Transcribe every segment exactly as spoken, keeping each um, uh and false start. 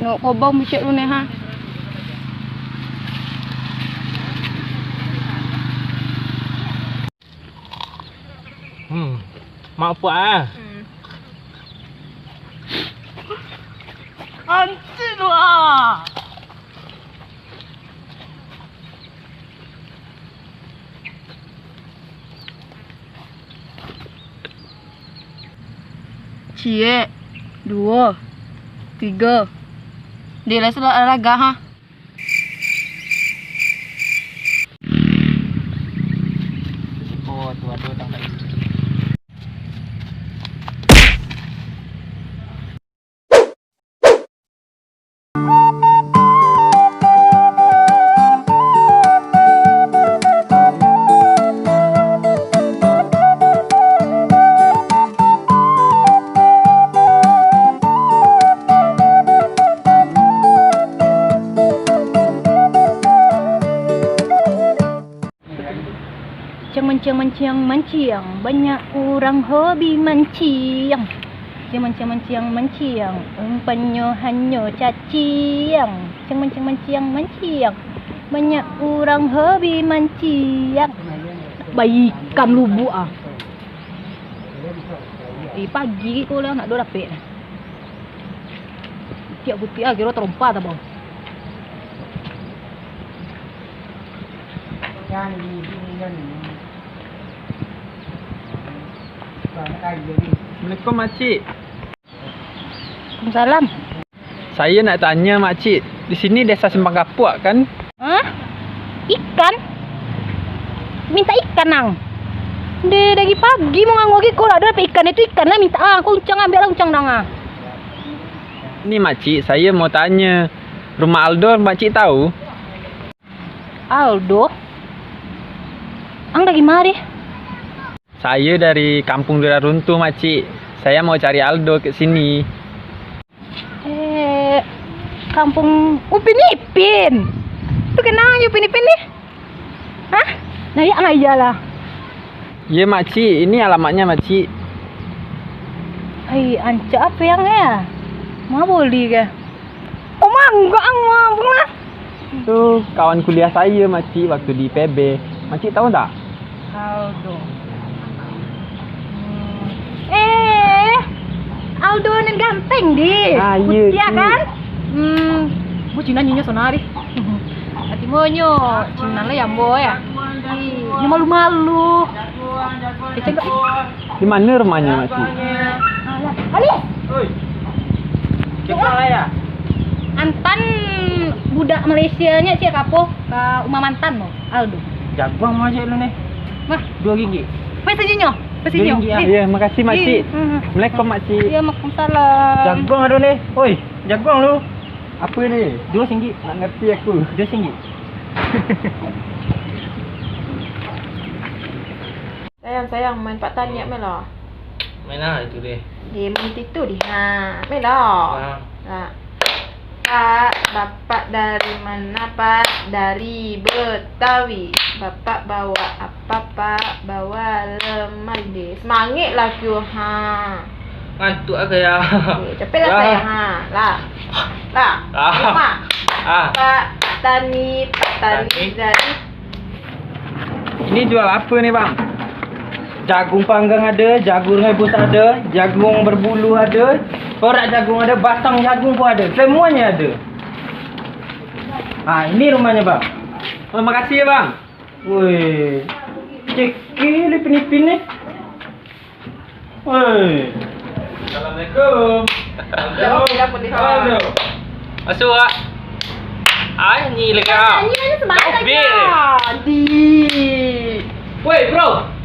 Nak kobong bicak lu neh, ha. Hmm, mak puak ah. Hmm. Anjing tu ah. Ciek, duo, tigo. Dek lah, sudah lagak, ha. Manciang, manciang, manciang, manciang, banyak urang hobi manciang. Manciang, manciang, manciang, manciang, umpanyo hanyo caciang. Manciang, manciang, manciang, manciang, banyak urang hobi manciang. Baikan lubuak ah. Eh, pagi ko lah nak do dapek. Tiap butik ah, kiro tarompa tabang. Assalamualaikum, Makcik. Waalaikumsalam. Saya nak tanya, Makcik, di sini Desa Simpang Kapuak, kan? Hah? Ikan? Minta ikan, ang? Deh, dari pagi mau nganggur lagi, kok lah ada dapat ikan, itu ikan lah minta, ah, kau uncang, ambil lah uncang dang, ah. Ni, Makcik, saya mau tanya, rumah Aldo, Makcik tahu? Aldo? Ang dari ma, deh? Saya dari Kampung Duda Runtuh, Makcik. Saya mau cari Aldo ke sini. Eh, Kampung Upin Ipin. Tu kenal jo Upin Ipin ni? Hah? Nah, ya, nah, iyalah. Iya, Makcik. Ini alamatnya, Makcik. Ai, ancak apa yang ya? Ma boli ke? Oh, mangga ang mah. Tu kawan kuliah saya, Makcik, waktu di I P B. Makcik tahu tak? Aldo. Hmm. Eh, Aldo nan ganteng, di. Ah, iya, Putiah, Cik. Kan? Hmm. Bu Cina nyonya sonari. Ati monyo, Cina lah ya, ambo ya. Ih, dia malu-malu. Kecil kok. Di mana rumahnya, Makcik? Alis. Oi. Cek lah ya. Antan budak Malaysia nya, cik, ka apo? Ka rumah mantan lo, Aldo. Jaguang mah cik lu ni. Wah. Dua ringgit. Pai sajinyo. Pai sajinyo. Dua ringgit, ah. Eh. Iya, makasih, Makcik. Iya, hmm. Assalamualaikum, Makcik. Iya, waalaikumsalam. Jaguang ado ni. Oi, jaguang lu. Apa ni? Dua ringgit. Nak ngerti aku. Dua ringgit. Sayang, sayang, main Pak Taniak, hmm, main lah. Main lah itu deh. Dia main itu deh. Ha, main lah. Ha. Ha. Pak, bapak dari mana, Pak? Dari Betawi. Bapak bawa apa, Pak? Bawa lemari deh. Semangit lah kyo. Ha. Ngantuk agak ya. Okey, capek lah, sayang. Ha, lah. Lah. Ah. Mak. Ah. Pak Tani, Pak Tani. Tani. Dari Ini jual apa ni, Bang? Jagung panggang ada, jagung rebus ada, jagung berbulu ada, korak jagung ada, batang jagung pun ada. Semuanya ada. Ah, ini rumahnya, Bang. Oh, makasih ya, Bang. Woi, cekil Ipin-Ipin ni. Woi. Assalamualaikum. Dah, dah, dah. Halo. Masuk, Wak. Ah, nyanyi lega. Nyanyi aja semangat lagi. Di. Woi, bro.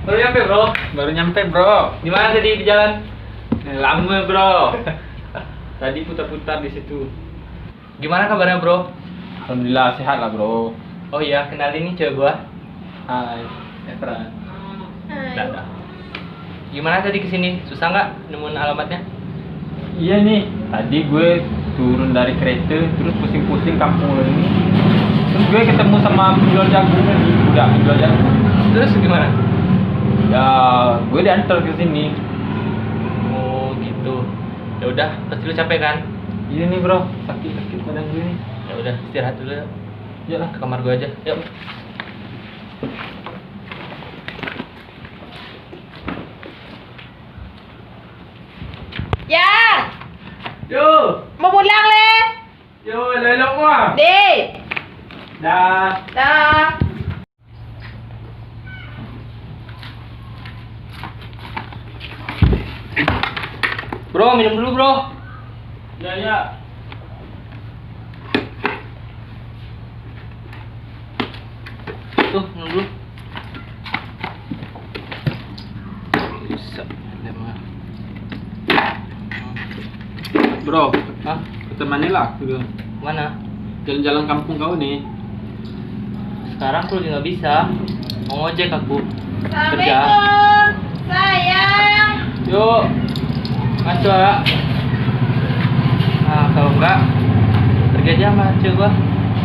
Baru nyampe, bro. Baru nyampe, bro. Gimana tadi di jalan? Eh, lama, bro. Tadi putar-putar di situ. Gimana kabarnya, bro? Alhamdulillah, sehat lah, bro. Oh iya, kenalin, nih cewek gua. Hai, Efra. Hai. Dadah. Gimana tadi ke sini? Susah nggak nemuin alamatnya? Iya nih, tadi gue turun dari kereta, terus pusing-pusing kampung lo ini. Terus gue ketemu sama penjual jagung tadi, udah penjual jagung. Terus gimana? Ya, gue diantar ke sini. Oh, gitu. Ya udah, pasti lu capek kan? Ini nih, Bro, sakit-sakit badan gue nih. Ya udah, istirahat dulu ya. Yuk lah, ke kamar gue aja. Yuk. Ya. Yo. Mau pulang, Le? Yo, elok-elok mah. Deh. Dah. Dah. Bro, minum dulu, Bro. Ya, ya. Tuh, minum dulu. Bisa, lemah. Bro, hah? Temani lah aku tu. Mana? Jalan-jalan kampung kau ni. Sekarang aku lagi nggak bisa. Mau ngojek aku. Kerja. Assalamualaikum, sayang. Yuk. Masuk, Kak. Nah, kalau enggak, pergi aja sama cewek gua.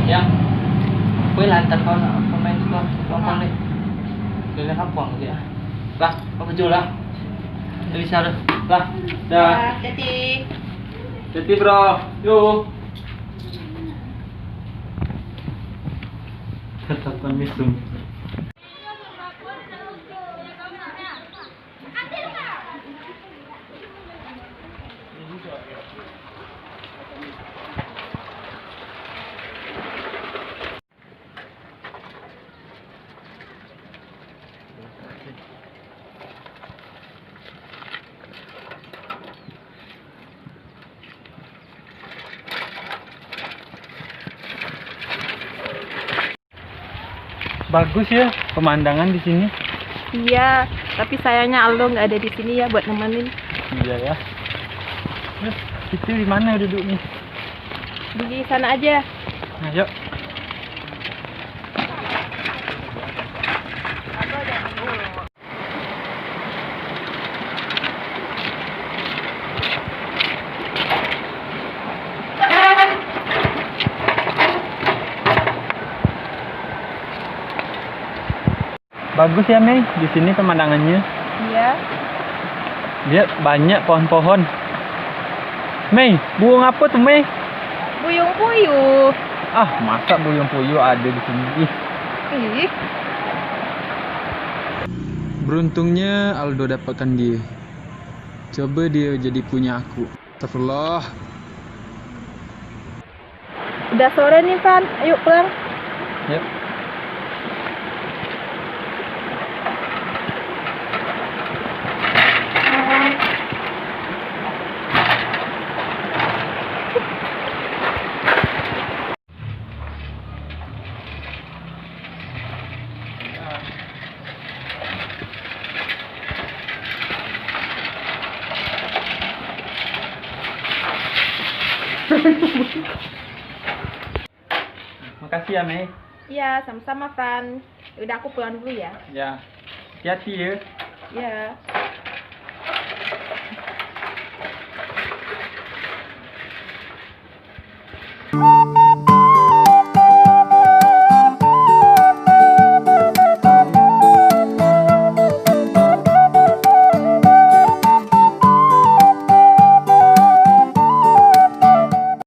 Yang, gue lantar kau nak main ke kampung deh. Keliling kampung aja. Lah, kau kerja lah. Nggak bisa dah. Lah, dah. Dah, hati-hati. Hati-hati, Bro. Yo. Tatapan mesum. Bagus ya pemandangan di sini. Iya, tapi sayangnya Aldo nggak ada di sini ya buat nemenin. Iya ya. Terus, itu di mana duduknya? Di sana aja. Nah, yuk. Bagus ya, Mei, di sini pemandangannya. Iya. Lihat, banyak pohon-pohon. Mei, burung apa tuh, Mei? Buyung puyuh. Ah, masa buyung puyuh ada di sini? Ih. Ih. Beruntungnya Aldo dapatkan dia. Coba dia jadi punya aku. Astagfirullah. Udah sore nih, Fran. Ayo pulang. Yuk. Makasih ya, Mei. Iya, sama-sama, Fran. Udah, aku pulang dulu ya. Ya. Hati-hati ya. Iya.